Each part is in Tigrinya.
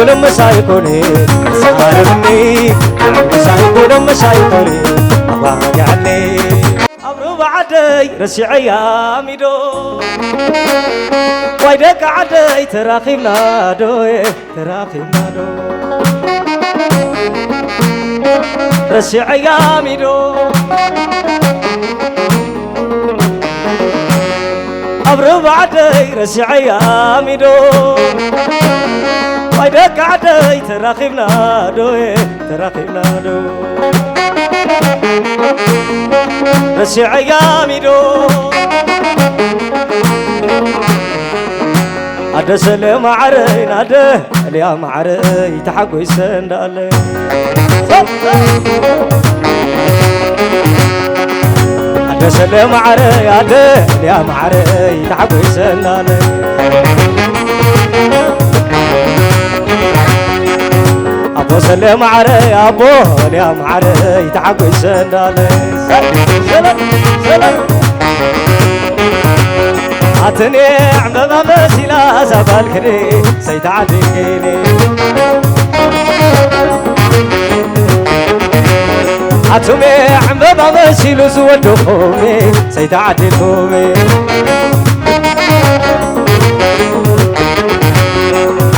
ደመሳይ ኮነ ሳርኒ ደመሳይ ኮነ መሳይ ኮነ ኣባጋዕኒ ኣብ ሩባ ዓደይ ረሲዐያ ሚዶ ዋይ ደቂ ዓደይ ተራኺብና ዶ ተራኺብና ዶ ረሲዐያ ሚዶ ኣብ ሩባ ዓደይ ረሲዐያ ሚዶ ዋይ ደቂ ዓደይ ተራኺብና ዶ ተራኺብና ዶ ረሲዐያ ሚዶ ኣደ ሰለ ማዓረይ ናደ እልያ ማዓረይ ተሓጎይሰ እንዳለ ኣደ ሰለ ማዓረይ ኣደ እልያ ማዓረይ ተሓጎይሰ እንዳለ ኣቦ ሰለ ማዓረይ ኣቦ እልያ ማዓረይ ተሓጎይሰ እንዳለ ኣትኔ ዕምበባ መሲላ እዛ ጓል ክዴ ሰይተዓዲኒ ኣቱሜ ዕምበባ መሲሉ ዝወደኹሜ ሰይተዓዲልኩሜ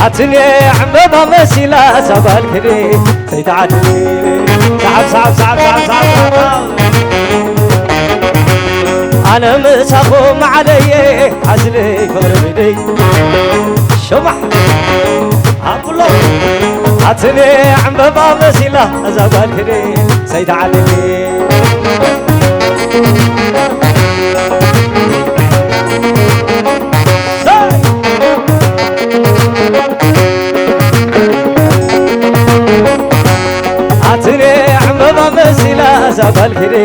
ኣትኔ ዕምበባ መሲላ እዛ ጓል ክዴ ሰይተዓዲኒ ሰዓብ ሰዓብ ሰዓብ ሰዓብ ሰዓብ ኣነ ምሳኹም ዓለየ ሓዝለይ ፍቕሪ ብደይ ሽማዕ ኣኩሎ ኣትኔ ዕምበባ መሲላ እዛ ጓል ክዴ ሰይተዓልኒ ኣትኔ ዕምበባ መሲላ እዛ ጓል ክዴ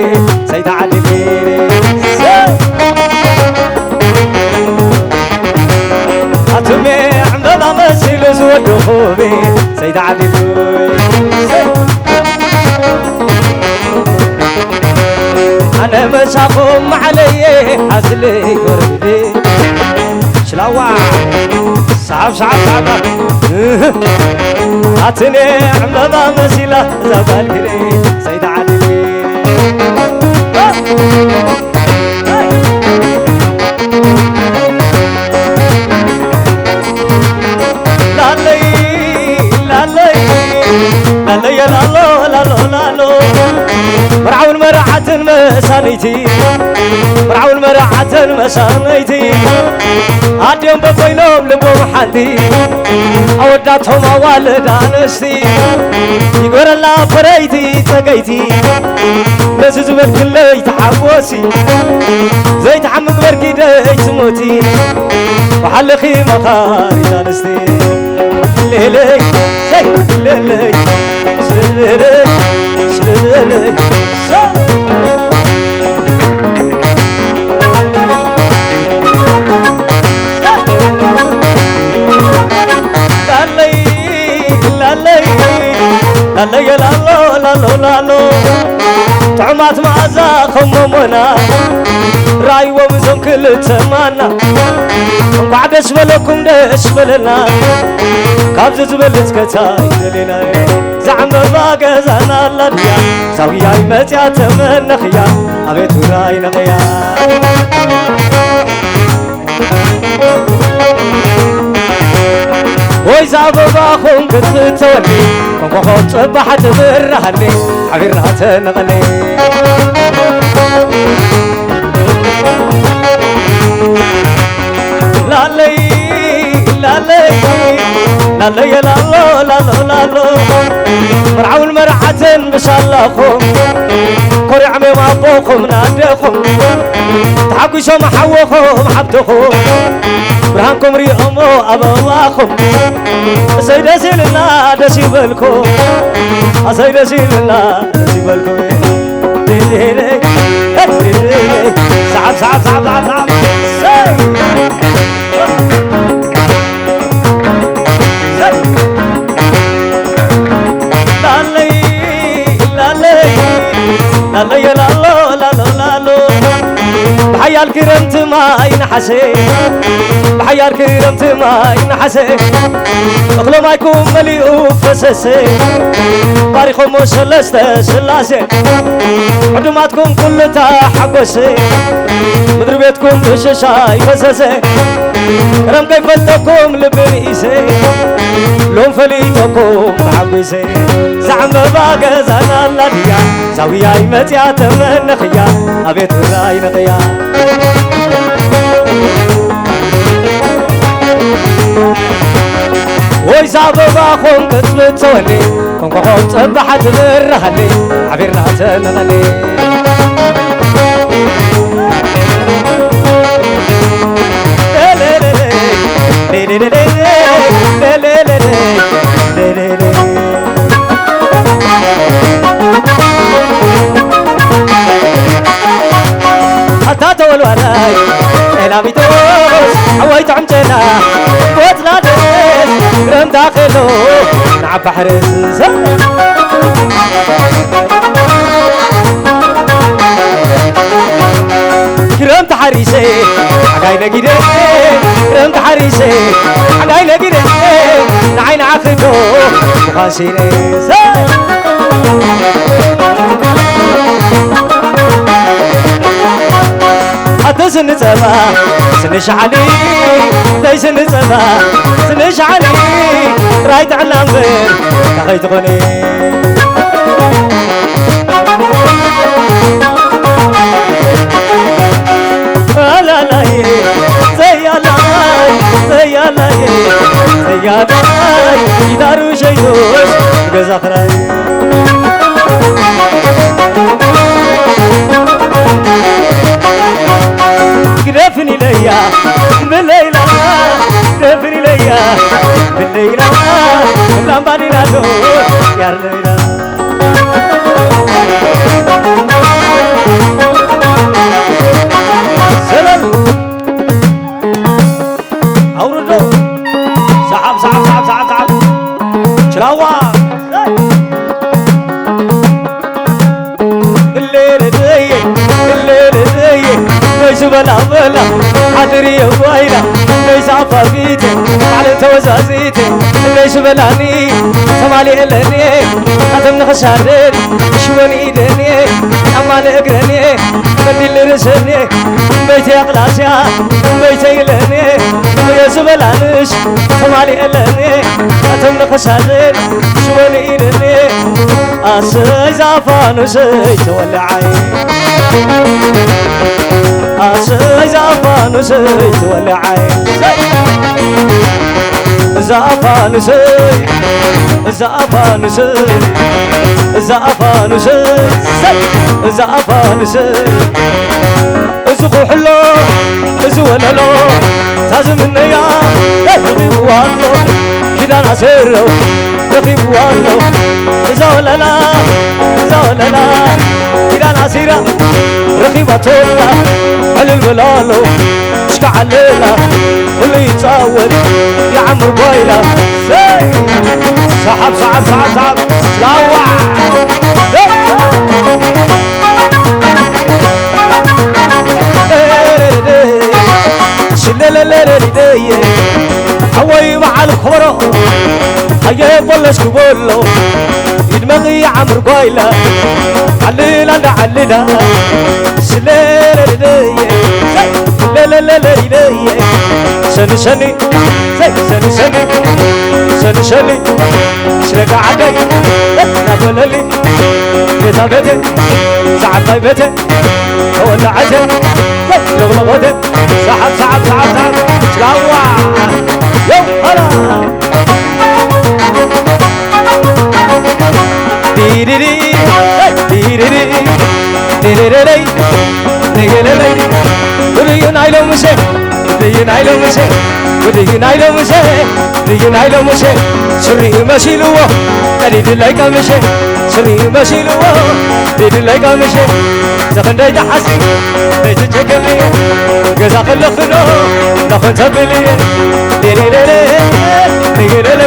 ሰይተዓልኒ ኣቱሜ ዕምበባ መሲሉ ዝወደኹሜ ሰይተዓዲሉ ኣነ መሳኹም ማዓለየ ሓዝለይ ጎረቤቴ ሽላዋ ሰዓብ ሰዓብ ሰዓብ ኣትኔ ዕምበባ መሲላ እዛ ጓል ክዴ ሰይተዓዲሉ ላለይ ላለይ ላለየ ላሎ ላሎ ላሎ መርዓውን መርዓትን መሳነይቲ መርዓውን መርዓትን መሳነይቲ ኣድዮም በኮይኖም ልቦም ሓንቲ ኣወዳቶም ኣዋልድ ኣንስቲ ይግበረላ ፈረይቲ ጸገይቲ ነዚ ዝበልክለይ ተሓጎሲ ዘይተሓምቅ በርኪ ደይትሞቲ ወሓለኺ መኻሪት ኣንስቲ ሌለይ ሰይ ሌለይ ሽልለይ ሽልለይ ላለይ ላለይ ላለየ ላሎ ላሎ ላሎ ጥዑማት መኣዛ ከም ሞሞና ረኣይዎም እዞም ክልተ ማና እንኳዕ ደስ በለኩም ደስ በለና ካብዚ ዝበልፅ ከታይ ደሌና ዛዕምበባ ገዛና ኣላ ድያ ዛውያይ መፅያ ተመነኽያ ኣቤት ውራይ ነኽያ ወይ ዛበባኹም ክትፍተወኒ እንኮኾብ ጽባሕ ትብርሃኒ ሓቢርና ተነቐኒ ላለይ ላለይ ላለየ ላሎ ላሎ ላሎ መርዓውን መርዓትን ምሳላኹም ኮሪዖም እዮም ኣቦኹም ናደኹም ተሓጒሶም ሓወኹም ሓብትኹም ብርሃንኩም ሪኦሞ ኣበባኹም እሰይ ደስ ኢልና ደስ ይበልኩም ኣሰይ ደስ ኢልና ደስ ይበልኩም ሰዓብ ሰዓብ ሰዓብ ሰዓብ ሰዓብ ሰይ ሰይ ላለይ ላለይ ላለየ ላሎ ላሎ ላሎ ብሓቂ ሓያል ክረምቲ ማይ ነሓሰ፣ ብሓያል ክረምቲ ማይ ነሓሰ፣ እኽሎ ማይኩም መሊኡ ፈሰሰ። ባሪኾሞ ሰለስተ ስላሴ፣ ዕዱማትኩም ኩሉ ተሓጎሰ። ምድሪ ቤትኩም ብሽሻይ ፈሰሰ፣ ረም ከይፈልጠኩም ልቢ ንኢሰ። ሎም ፈሊጠኩም ተሓጒሰ፣ ዛዕምበባ ገዛና ኣላ ድያ? ዛውያይ መጽያ ተመነኽያ፣ ኣቤት ውራይ ነኽያ። ወይ ዛበባ ኾም ከጽብተወኒ፣ ኮንኮኾም ጸባሓ ትብርሃኒ፣ ሓቢርና ተነቐኒ። ኣታ ተወልዋላይ ኤላሚቶስ ሓወይ ጥዕም ጨና፣ ቦትና ደስ ረምታ ኸሎ ንዓባ ሕርስ። ክረምቲ ሓሪሰ ሓጋይ ነጊደ፣ ክረምቲ ሓሪሰ ሓጋይ ነጊደ፣ ንዓይ ንዓኺ ዶ ምዃን ስኢነ። ኣቲ ስኒ ጸባ ስኒ ሸዓሊ፣ ተይ ስኒ ጸባ ስኒ ሸዓሊ፣ ጥራይ ጥዕና እምበር እንታይ ከይትኾኒ። ኣላላይ፣ ዘያላይ፣ ዘያላይ፣ ዘያላይ፣ ጊታሩ ሸይቶስ ገዛ ክራይ። ግደፍን ኢለያ ብለይላ፣ ግደፍን ኢለያ ብለይላ፣ ላምባዲና ዶ ያርለይላ። ሰላም ኣውርዶ። ሰዓብ፣ ሰዓብ፣ ሰዓብ፣ ሰዓብ፣ ሰዓብ። ችላዋ። እሌለለየ፣ እሌለለየ፣ ነይ ዝበላ በላ፣ ሓድር የዋይላ፣ ነይ ሳፋፊቴ፣ ዓለም ተወዛዚቴ፣ ነይ ዝበላኒ፣ ተማሊኤለኒ፣ ኣተም ንኽሻደድ፣ ሽወን ኢደኒ፣ ጫማ ንእግረኒ፣ ቀንዲል ርእሰኔ እምበይተይ ኣቕላስያ እምበይተይ ኢለኔ እምበየ ዝበላንሽ ተማሊኤለኔ ኣተም ንኸሳድን ሽወን ኢለኔ ኣሰይ ዛፋኑሰይ ተወልዓይ ኣሰይ ዛፋኑሰይ ተወልዓይ ዛፋኑሰይ ዛፋኑሰይ ዛፋኑሰይ ዛፋኑሰይ እዚ ኩሕሎ እዚ ወለሎ እታ ዝምነያ ረኺብዋ ኣሎ ኪዳን ኣሰረው ረኺብዋ ኣሎ እዛ ወለላ እዛ ወለላ ኪዳን ኣሲራ ረኺባቶ ኣላ ዕልል በላሎ እስካዕ ኣለላ ኩሉ ይጻወት ይዓምር ጓይላ ሰይ ሰሓብ ሰሓብ ሰሓብ ሰሓብ ላዋ ሽለለለለሊደየ ሓወይ በዓል ኮሮ ኣየ ቦለስ ክበሎ ይድመቕ ይዓምር ጓይላ ዓልላ እንዳ ዓልላ ሽለለለለየ ለለለለሊደየ ሰኒ ሰኒ ሰኒ ሰኒ ሰኒ ሰኒ ሰኒ ሽረጋ ዓደይ ናበለሊ ቤታ ቤቴ ዝዓባይ ቤቴ ተወላዓተ ለቕለቖተ ሰሓብ ሰሓብ ሰሓብ ሰሓብ ጭላዋ የው ሃላ ዲዲዲ ዲዲዲ ዲዲዲዲ ዲዲዲዲ ብርዩ ናይ ሎምሸ ብርዩ ናይ ሎምሸ ብርዩ ናይ ሎምሸ ብርዩ ናይ ሎምሸ ስሪኡ መሲልዎ ቀዲድለይ ቀምሸ ስሪኡ መሲልዎ ቀዲድለይ ቀምሸ ዘኽንደይ ተሓሲ ዘይትቸገርኒ ገዛ ከለኽኖ እንዳኾን ተብልየ ሌሌሌሌ ሌሌሌ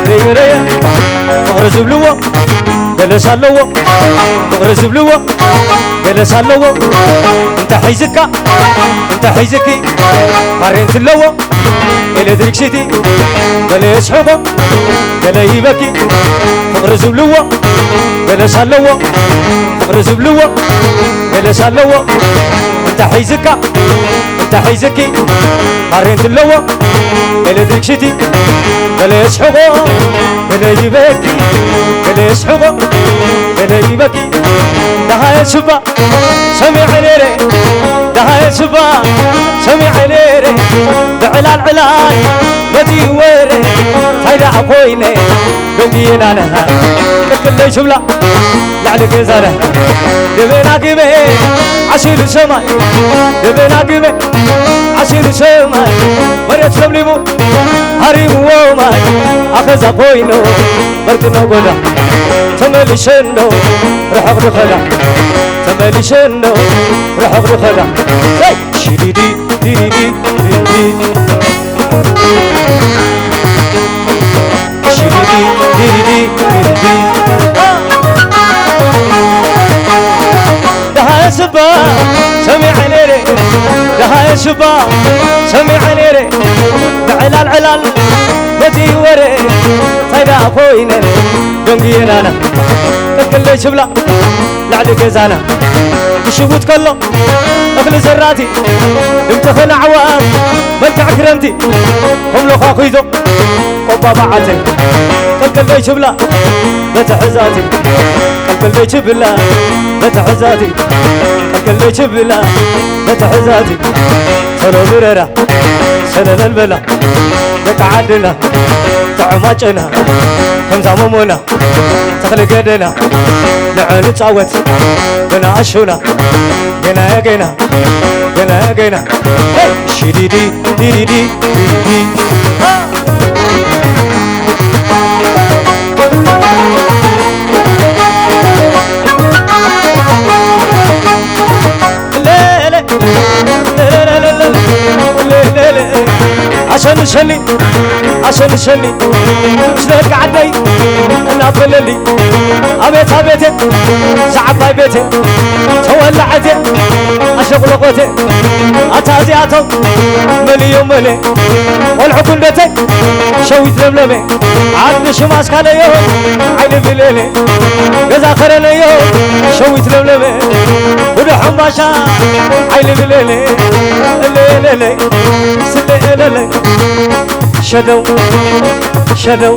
ሌሌሌ ፍቕሪ ዝብልዎ ገለስ ኣለዎ ፍቕሪ ዝብልዎ፣ ገለስ ኣለዎ እንተ ሒዝካ እንተ ሒዝኪ፣ ካሬንት ኣለዎ ኤሌክትሪክሲቲ። ገለ የስሕቖ ገለ ይበኪ፣ ፍቕሪ ዝብልዎ ገለስ ኣለዎ ፍቕሪ ዝብልዎ፣ ገለስ ኣለዎ እንተ ሒዝካ እንተ ሒዝኪ፣ ካሬንት ኣለዎ ኤሌክትሪክሲቲ። ገለ የስሕቖ ገለ ይበኪ፣ ገለ የስሕቖ ገለ ይበኪ። ደሃየ ስባ ሰሚዐ ነይረ፣ ደሃየ ስባ ሰሚዐ ነይረ፣ ብዕላል ዕላል መጺኡ ወረ። እንታይ ደኣ ኮይነ ደንጉየና ነሃ፣ ቅልቅለይ ትብላ ላዕሊ ገዛና። ግበና ግበ ዓሲሉ ሰማይ፣ ግበና ግበ ዓሲሉ ሰማይ፣ መሬት ለምሊሙ ሃሪምዎ ማይ። ኣኸዛ ኮይኑ በርቅኖ ጎዳ ተመሊሰ እንዶ ርሑቕ ድኸዳ፣ ተመሊሰ እንዶ ርሑቕ ድኸዳ። ሄይ! ሽዲዲ ዲዲዲ ዲዲዲ። ሽዲዲ ዲዲዲ ዲዲዲ። ደሃየ ስባ ሰሚዐ ነይረ፣ ደሃየ ስባ ሰሚዐ ነይረ፣ ብዕላል ዕላል ነቲ ወረ። እንታይ ደኣ ኮይነ ደንጉየናና ቅልቅለይ ትብላ ላዕሊ ገዛና ክሽውት ከሎ እኽሊ ዘራእቲ፣ ድምፂ ኸነ ዓዋፍ መልክዕ ክረምቲ፣ ከም ለዃኺቶ ቆባ በዓተይ። ቀልቀለይ ትብላ በቲ ሕዛቲ፣ ቀልቀለይ ትብላ በቲ ሕዛቲ፣ ቀልቀለይ ትብላ በቲ ሕዛቲ። ሰሎ ብረራ ሰለለል በላ ደቂ ዓድና፣ ጥዑማጨና ከምዛ ሞሞና ተኽሊ ገደና። ንዑ ንጻወት ብንኣሽቱና፣ ገና ገና ገና ገና። ሄይ! ሽዲዲ ዲዲዲ ዲዲዲ። ሌሌ፣ ሌሌ፣ ሌሌ፣ ሌሌ። ኣሸንሸኒ ኣሸንሸኒ ምስ ደቂ ዓደይ እናበለሊ፣ ኣቤት ኣቤቴ ዝዓባይ ቤቴ ተወላዐቴ ኣሸቁለቆቴ። ኣታ እዚኣቶም መን እዮም መን? ቆልዑ ኩንደተይ ሸዊት ለምለመ፣ ዓዲ ሽማስካለዮ ዓይኒ ብሌሌ፣ ገዛ ከረነዮ ሸዊት ለምለመ፣ ጉዶ ሕምባሻ ዓይኒ ብሌሌ፣ እሌሌሌ፣ ስሌሌሌ። ሸደው ሸደው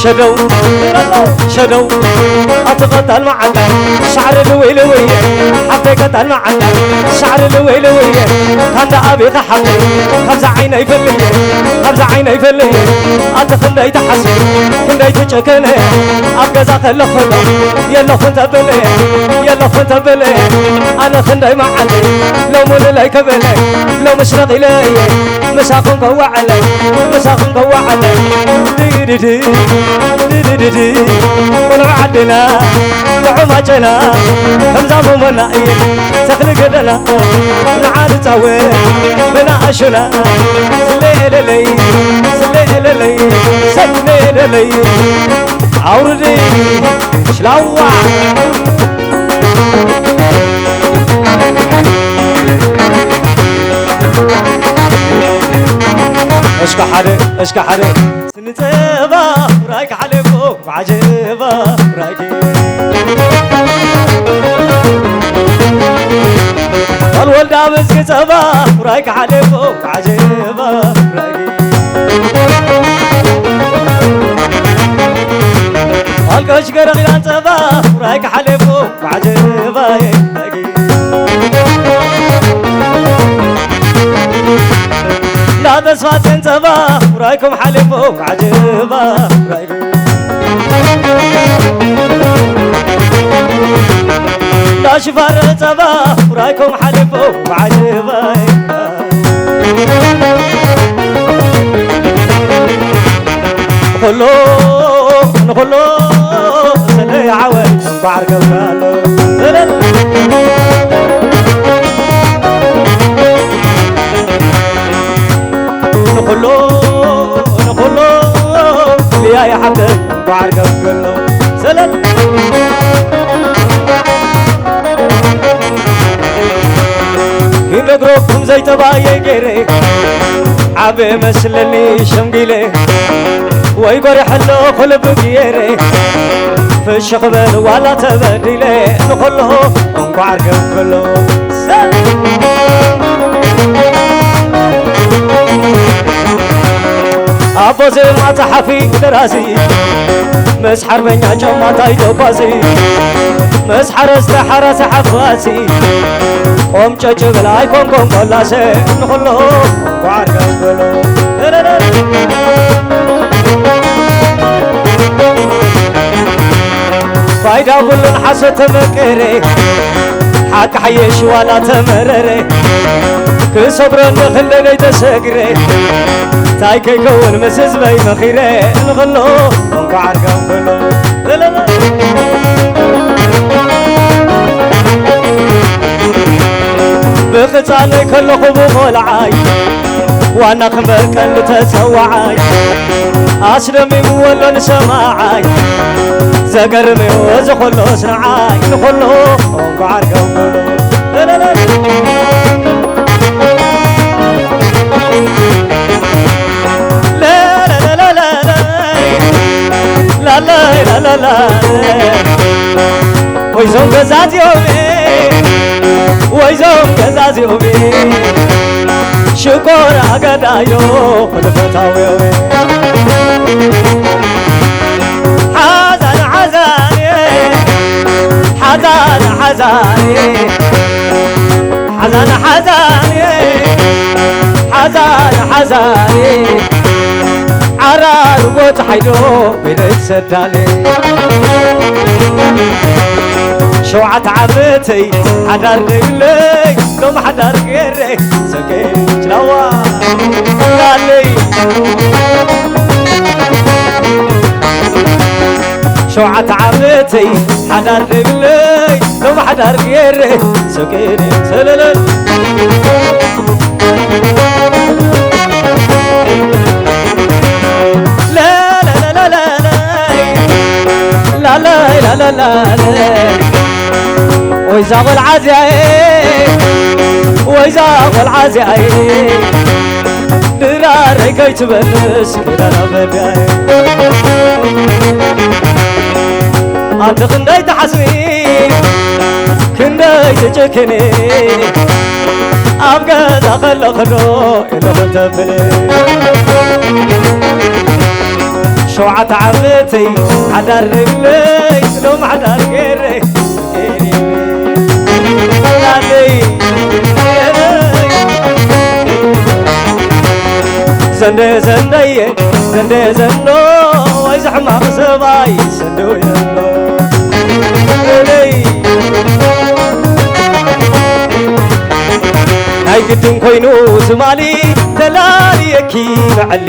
ሸደው ሸደው፣ ኣቲ ቀጣል መዓንጣ ሳዕሪ ልወይ ልወየ፣ ሓፍተይ ቀጣል መዓንጣ ሳዕሪ ልወይ ልወየ። ካንዳ ኣቤኻ ሓፍተይ ካብዛ ዓይነይ ፈልየ፣ ካብዛ ዓይነይ ፈልየ። ኣቲ ክንደይ ተሓስየ ክንደይ ተጨከነ፣ ኣብ ገዛ ከለኹ ከሎ የለኹን ተበለ፣ የለኹን ተበለ። ኣነ ክንደይ መዓልቲ ሎሚ ንለይ ከበለ፣ ሎሚ ስረቕ ኢለየ ምሳኹም ከዋዕለ፣ ምሳኹም ከዋዕለ። ድድድ፣ ድድድድ፣ ቆልዑ ዓድና፣ ጥዑም ኣጨና፣ ከምዛ ሞሞና እየ፣ ተኽሊ ገደና፣ ንዓ ንጻወት፣ ብንኣሽቱና፣ ስሌለለይ፣ ስሌለለይ፣ ስሌለለይ። ኣውርዲ ሽላዋ። እስከ ሓደ፣ እስከ ሓደ። ስንጸባ ራይ ክሓለፎ፣ ብዓጀባ ራይኪ። ኣልወልዳ ብዝጊ ጸባ ራይ ክሓለፎ፣ ብዓጀባ ራይኪ። ኣልቀሽ ገረኺዳን ጸባ ራይ ክሓለፎ፣ ብዓጀባይ ራይኪ። እንዳተስፋ ጸንጸባ ራይኩም ሓሊፉ ዓጀባ ራይኩም። እንዳሽፋር ጸባ ራይኩም ሓሊፉ ዓጀባ። ኩሉ ንኩሉ ሰለይ ዓወት እምበዓር ገብራሎ። ሰለል። ንኹሉ፣ ንኹሉ፣ ልያ ይሓፍተይ እምበዓር ገብገሎ። ሰለል። ተባየ ገይረ ዓብ መስለኒ ሸምጊለ ወይ ጎሪሐ ኣለኹ ልቢ ገይረ ፍሽኽ በል ዋላ ተበዲለ ንኹሉ እንኳዕ ዓርከይ ከሎ ኣቦ ዜማ ጸሓፊ ደራሲ ምስ ሓርበኛ ጨማታይ ተጓዚ ምስ ሓረስተ ሓራሲ ሓፋሲ ቆምጨጭ ብል ኣይኮንኮን ቆላሰ ንኹሎ ጓር ገበሎ ፋይዳ ብሉን ሓሶት ተመቀረ ሓቂ ሓየሽ ዋላ ተመረረ ክሰብሮ ንኽለለይ ተሰግረ እንታይ ከይከውን ምስ ህዝበይ መኺረ ንኽሎ እንኳዕ ዓርጋም ከሎ ብኽፃነይ ከለኹ ብቖልዓይ ዋና ክምበር ቀንዲ ተፀዋዓይ ኣስደሚምዎ ኣሎ ንሰማዓይ ዘገርም እዩ እዚ ኩሎስ ንዓይ ንኹሉ እንኳዕ ዓርጋም ከሎ ወይዞም ገዛዚኦሜ ወይዞም ገዛዚኦሜ ሽኮር ኣገዳዮ ክልፈታዊዮሜ ሓዛን ሓዛን ሓዛን ሓዛን ሓዛን ሓዛን ሓዛን ሓዛን ዓራርቦ ፀሓይዶ ቤለይ ትሰዳለይ ሸውዓተ ዓመተይ ሓዳር ደግለይ ሎም ሓዳር ገይረ ሰገድ ችላዋ ዳለይ ሸውዓተ ዓመተይ ሓዳር ደግለይ ሎም ሓዳር ገይረ ሰገድ ሰለለ ላለይ ላለይ ወይዛ ቆልዓ እዚኣየ ወይዛ ቆልዓ እዚኣየ ድራረይ ከይትበልስ ክዳና በዳየ ኣንቲ ክንደይ ትሓስቢ ክንደይ ትጭክኒ ኣብ ገዛ ከለኽዶ ኢሉ ክተብል ሸውዓተ ዓመተይ ሓዳር ርግለይ ሎም ሓዳር ገይረ ዘንደ ዘንደየ ዘንደ ዘንዶ ወይ ዘሕማቕ ሰብኣይ ሰንዶ የሎ ናይ ግድን ኮይኑ ትማሊ ተላልየኪ መዐሊ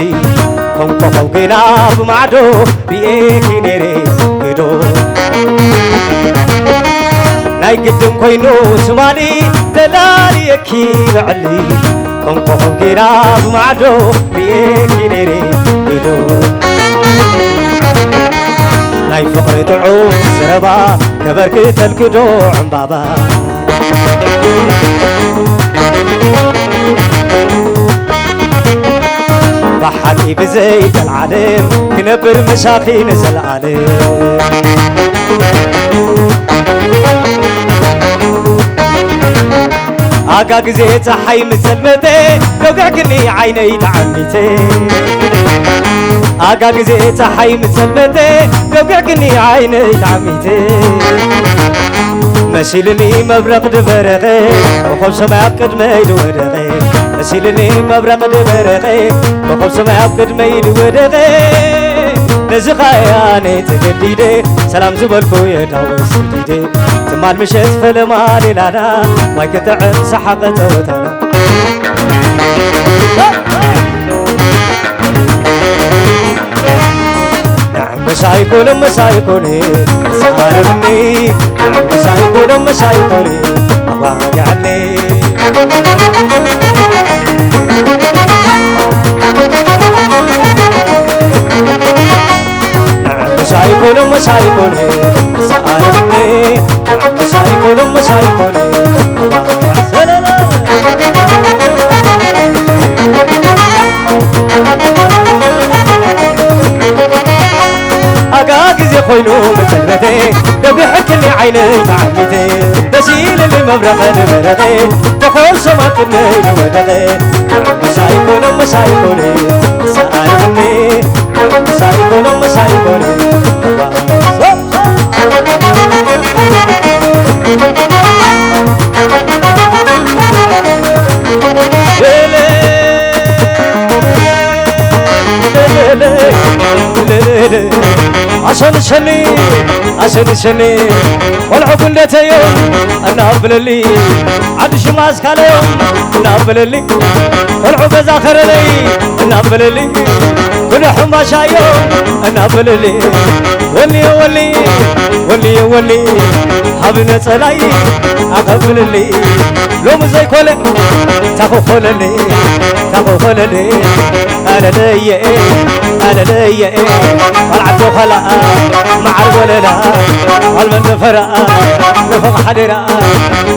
ከም ኮኸብ ጌና ብማዕዶ ርኤኪ ነይረ ግዶ ናይ ግድን ኮይኑ ትማሊ ተላልየኪ መዐሊ ከም ኮኸብ ጌና ብማዕዶ ርኤኪ ነይረ ግዶ ናይ ፍቕሪ ጥዑም ዘረባ ከበርክተልክዶ ዕምባባ ብሓቂ ብዘይ ዘልዓለም ክነብር ምሳኺ ንዘልዓለም ኣጋ ግዜ ፀሓይ ምስ ጸልመተ ደጉዕክኒ ዓይነይ ተዓሚተ ኣጋ ግዜ ፀሓይ ምስ ጸልመተ ደጉዕክኒ ዓይነይ ተዓሚተ መሲልኒ መብረቕ ድበረቐ ኮኾብ ሰማይ ኣብ ቅድመይ ድወደቐ መሲልኒ መብረቕ ድበረቐ ኮኾብ ሰማይ ኣብ ቅድመይ ድወደቐ ነዚ ኻያ ነይ ተገዲደ ሰላም ዝበልኩ የዳወ ስዲደ ትማል ምሸት ፈለማ ሌላና ማይ ክጥዕም ሰሓቐ ተወታና ምሳይ ኮነ ምሳይ ኮነ ሳለምኒ ምሳይ ኮነ ምሳይ ኮነ ኣባጋዕኒ ምሳይ ኮነ ምሳይ ኮነ ሳለምኒ ምሳይ ኮነ ምሳይ ኮነ ሰለለ ዓይነይ ተዓሚተ ደስ ኢልኒ መብረቐ ንበረቐ ተኾሶ ማጥነይ ንወደቐ ምሳይ ኮነ ምሳይ ኮነ ሰኣልኒ ምሳይ ኮነ ምሳይ ኮነ ኣሸንሸኒ ኣሸንሸኒ ቆልዑ ጉንደተዮም እናበለሊ ዓዲ ሽማስ ካልኦም እናበለሊ ቆልዑ ገዛ ከረለይ እናበለሊ ኩሉ ሕምባሻዮም እናበለሊ ወልየ ወሊ ወልየ ወሊ ሃብ ነጸላይ ኣቐብልሊ ሎሚ ዘይኮነ ታኾኾለኒ ታኾኾለኒ ኣለለየ ኣለለየ ቃልዓቶ ኸላኣ መዓር ወለላ ቃልመን ፈረኣ ንፈቕ ሓደራ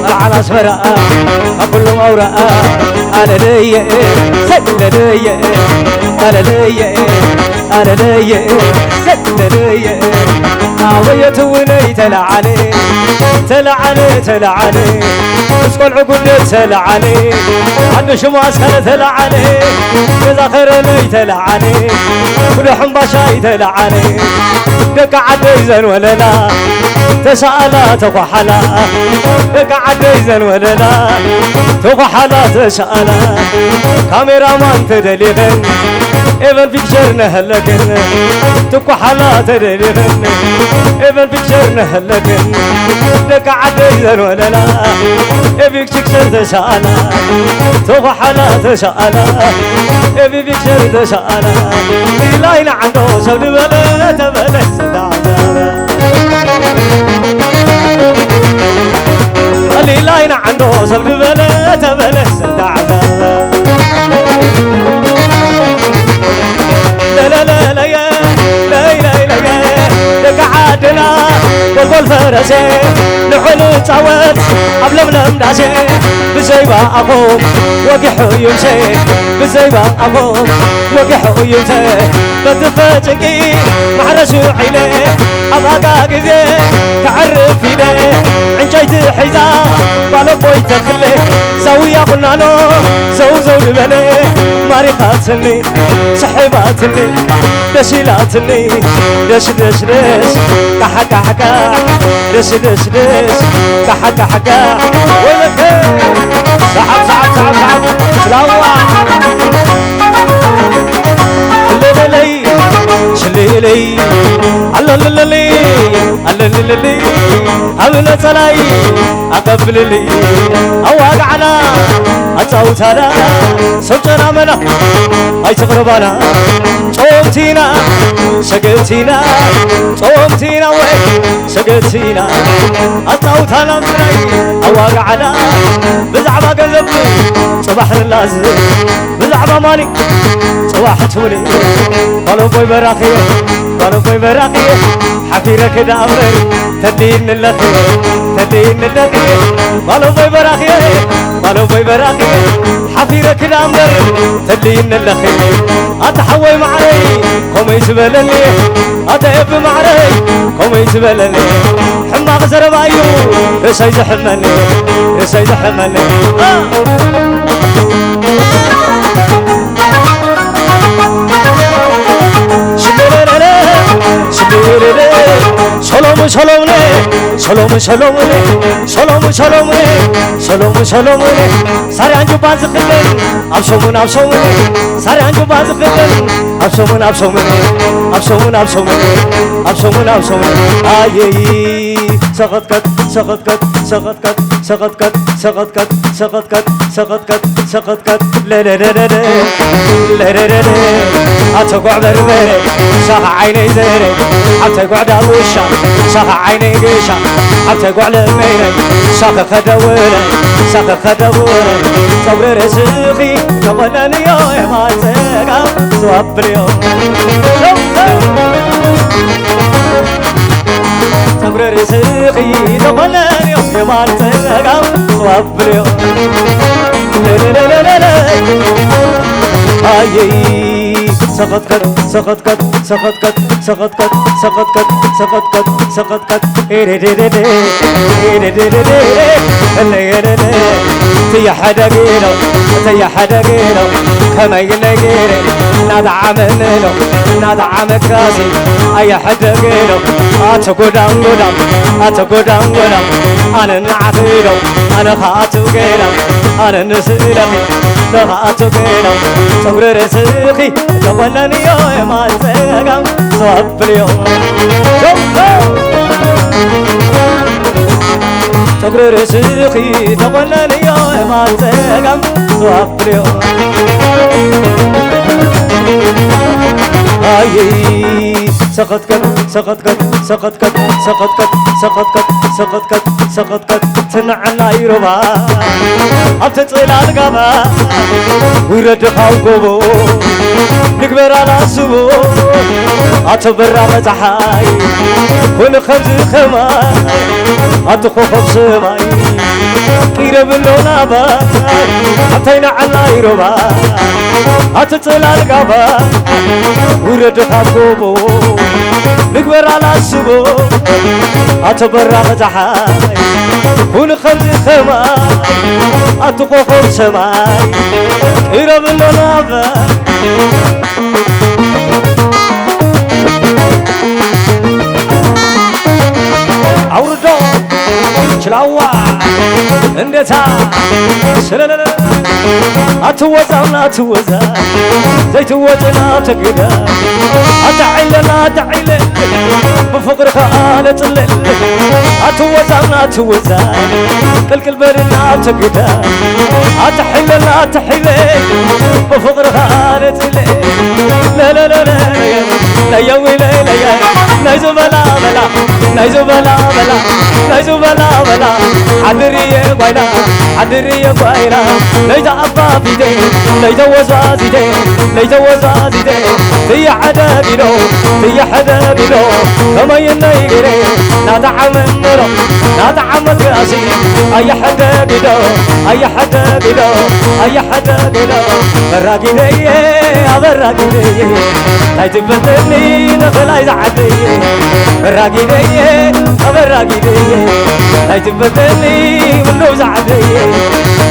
ቃልዓን ኣስመራ ካብ ኩሎም ኣውራ ኣለለየ ሰለለየ ኣለለየ ኣለለየ ሰለለየ ኣወየት ውነይ ተለዓለ ተለዓለ ተለዓለ ምስ ቆልዑ ጉንደት ተለዓለ ዓዲ ሽሙ ኣስካለ ተለዓለ ገዛ ኸረነይ ተለዓለ ኩሉ ሕምባሻይ ተለዓለ ደቂ ዓደይ ዘንወለላ ተሰኣላ ተኳሓላ ደቂ ዓደይ ዘንወለላ ተኳሓላ ተሰኣላ ካሜራማን ተደሊኽን ኤቨን ፒክቸር ነሀለክን ትኳሓላ ተደሊኽን ኤቨን ፒክቸር ነሀለክን ደቂ ዓደይ ዘንወለላ ኤቪክ ፒክቸር ተሰኣላ ተኳሓላ ተሰኣላ ኤቪ ፒክቸር ተሰኣላ ሊላይ ንዓንዶ ሰብ ዝበለ ተበለ ሊላይ ንዓንዶ ሰብ ዝበለ ተበለ ዝተዓዘበ ለለለለየ ለይለይለየ ደቂ ዓድና ጎልጎል ፈረሴ ንዑ ንፃወት ኣብ ለምለም ዳሴ ብዘይባ ኣኹም ወጊሑ እዩ ምሴ ብዘይባ ኣኹም ወጊሑ እዩ ምሴ በትፈ ጭንቂ ማሕረሱ ዒለ ኣብ ኣጋ ግዜ ክዓርፍ ኢለ ዕንጨይቲ ሒዛ ባለቦይ ተኽለ ዛውያ ቁናኖ ዘውዘው ዝበለ ማሪኻትኒ ስሕባትኒ ደስ ኢላትኒ ደስ ደስ ደስ ካሓካሓካ ደስ ደስ ደስ ካሓካሓካ ወለከ ሰዓብ ሰዓብ ሰዓብ ሰዓብ ስላዋ ለለለይ ሽልለይ ኣለልለሊ ኣለልለሊ ኣብ ነጸላይ ኣቐብልሊ ኣዋጋዕና ኣጻውታና ሰብ ጨናመና ኣይትቕርባና ጾምቲና ሰገቲና ጾምቲና ወይ ሰገቲና ኣጻውታና ምራይ ኣዋጋዕና ብዛዕባ ገንዘብ ጽባሕ ንላዝ ብዛዕባ ማኒ ጽባሕ ትውኒ ባለቦይ በራኺ ባለቦይ በራኺ ሓፊረ ክዳምር ተድልይኒ ኣለኺ ተድልይኒ ኣለኺ ባለቦይ በራኺ ባለቦይ በራኺ ሓፊረ ክዳምር ተድልይኒ ኣለኺ ኣታ ሓወይ ማዕረይ ኮመይ ዝበለኒ ኣታ ኤቢ ማዕረይ ኮመይ ዝበለኒ ሕማቕ ዘረባ እዩ ርእሰይ ዘሕመኒ ርእሰይ ዘሕመኒ ሽለለለለ ሽለለለ ሶሎሙ ሶሎምነ ሶሎሙ ሶሎምነ ሶሎሙ ሶሎምነ ሶሎሙ ሶሎምነ ሳርያን ጁባን ዝኽደን ኣብ ሰሙን ኣብ ሰሙን ሳርያን ጁባን ዝኽደን ኣብ ሰሙን ኣብ ሰሙን ኣብ ሰሙን ኣብ ሰሙን ኣብ ሰሙን ኣብ ሰሙን ኣየይ ሰኸትከት ሰኸትከት ሰኸትከት ሰኸትከት ሰኸትከት ሰኸትከት ሰኸትከት ሰኸትከት ለለለለለ ለለለለ ኣተጓዕ በርበረ ሻኻ ዓይነይ ዘረ ኣብተጓዕ ዳጉሻ ሻኻ ዓይነይ ገሻ ኣብተጓዕ ለመይረ ሻኸ ኸደውረ ሻኸ ኸደውረ ጸጉሪ ርእስኺ ተቆነንዮ የማን ጸጋም ዝዋብልዮ ጸጉሪ ርእስኺ ተቆነንዮ የማን ጸጋም ዝዋብልዮ ለለለለለ ኣየይ ሰኸትከት ሰኸትከት ሰኸትከት ሰኸትከት ሰኸትከት ሰኸትከት ሰኸትከት ኤደደደደ ኤደደደደ እነየደደ ተያሐደገ ነው ተያሐደገ ነው ከመይ ነገር እናተዓመነ ነው እናተዓመካሲ ኣያሐደገ ነው ኣተ ጎዳም ጎዳም ኣተ ጎዳም ጎዳም ኣነ ንዓኺ ነው ኣነ ኸኣ ትውገና ኣነ ንስእለኺ ንኸኣ ትውገና ጸጉሪ ርእስኺ ተቆነንዮ የማን ጸጋም ተዋብልዮ ጸጉሪ ርእስኺ ተቆነንዮ የማን ጸጋም ተዋብልዮ ኣይ ሰኸትከት ሰኸትከት ሰኸትከት ሰኸትከት ሰኸትከት ሰኸትከት ሰኸትከት ትንዕና ይሩባ ኣብቲ ጽላል ጋባ ውረድ ካብ ጎቦ ንግበራ ናስቦ ኣቶ በራ መጽሓይ ኩን ከምዚ ከማይ ኣቲ ኮኸብ ሰማይ ቂረብ ኣሎ ናባይ ኣብታይ ንዓላ ይሩባ ኣቲ ጽላል ጋባ ውረድ ካብ ጎቦ ንግበራ ናስቦ ኣቶ በራ መጽሓይ ኩን ከምዚ ከማይ ኣቲ ኮኸብ ሰማይ ቂረብ ኣሎ ናባይ ኣውርዶ ችላዋ እንዴታ ስለለለ ኣትወዛና ትወዛ ዘይትወጥና ተግዳ ኣታዒለና ኣታዒለ ብፍቕርኻ ኣነጽለል ኣትወዛና ትወዛ ቅልቅል በልና ተግዳ ኣታሒለና ኣታሒለ ብፍቕርኻ ኣነጽለ ለለለለ ለየዊለ ለየ ናይ ዝበላ በላ ናይ ዝበላ በላ ናይ ዝበላ በላ ሓድርየ ጓይላ ሓድርየ ጓይላ ለይተ ኣባቢተ ለይተ ወዛዚተ ለይተ ወዛዚተ ትየ ሓደ ቢሎ ትየ ሓደ ቢሎ ከመይ ነይ ገይረ ናጣዓመ ነሮ ናጣዓመ ክኣሲ ኣየ ሓደ ቢሎ ኣየ ሓደ ቢሎ ኣየ ሓደ ቢሎ በራጊደየ ኣበራጊደየ ናይ ትበተኒ ንኽላይ ዝዓደየ በራጊደየ ኣበራጊደየ ናይ ትበተኒ ምነው ዝዓደየ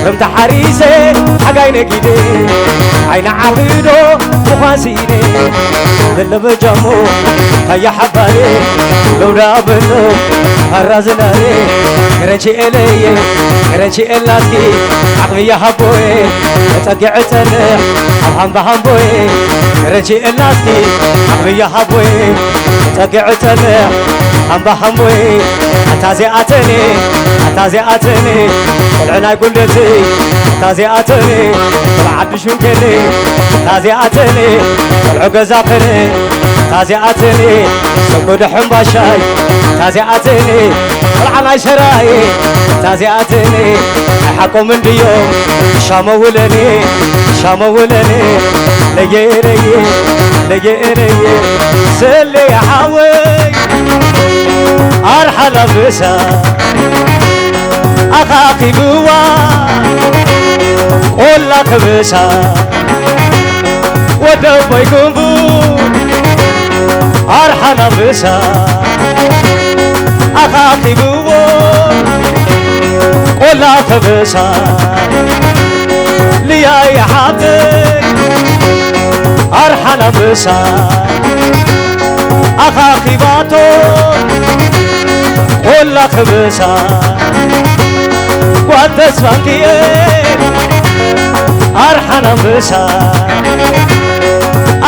ከም ተሓሪሰ ሓጋይ ነጊደ ዓይኒ ዓኺዶ ምዃን ስኢነ ለለበጃሞ ኣያ ሓባሬ ለውዳ በሎ ኣራዝናሬ ረቺኤለየ ረቺኤላትኪ ዓቕብያ ሃቦየ ተጸጊዐ ጸንሕ ኣብ ሃምባ ሃምቦየ ረቺኤላትኪ ዓቕብያ ሃቦየ ተጸጊዐ ጸንሕ ሃምባ ሃምቦየ ኣታ ዚኣተኒ ኣታ ዚኣተኒ ቆልዑ ናይ ጉልደቲ ኣታ ዚኣተኒ ቆልዓ ዓዲ ሽንከኒ ኣታ ዚኣተኒ ቆልዑ ገዛ ከነ ኣታ ዚኣተኒ ሰጎደ ሕምባሻይ ኣታ ዚኣተኒ ቆልዓ ናይ ሸራይ ኣታ ዚኣተኒ ናይ ሓቆም እንድዮም ሻመውለኒ ሻመውለኒ ለየ ለየ ለየ ለየ ሰለየ ሓወይ ኣርሓ ላበሳ ኣኻኺብዋ ቆላ ከበሳ ወደ ኣቦይ ግንቡ ኣርሓ ላበሳ ኣኻኺብዎ ቆላ ከበሳ ልያየ ሓብተይ ኣርሓ ላበሳ ኣኻኺባቶ ቆላ ከበሳ ጓል ተስፋንክየ ኣርሓን ኣንበሳ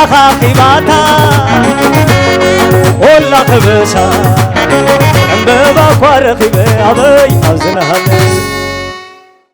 ኣኻኺባታ ቆላ ከበሳ ዕምበባ እኳ ረኺበ ኣበይ ኣብ ዝነሃለስ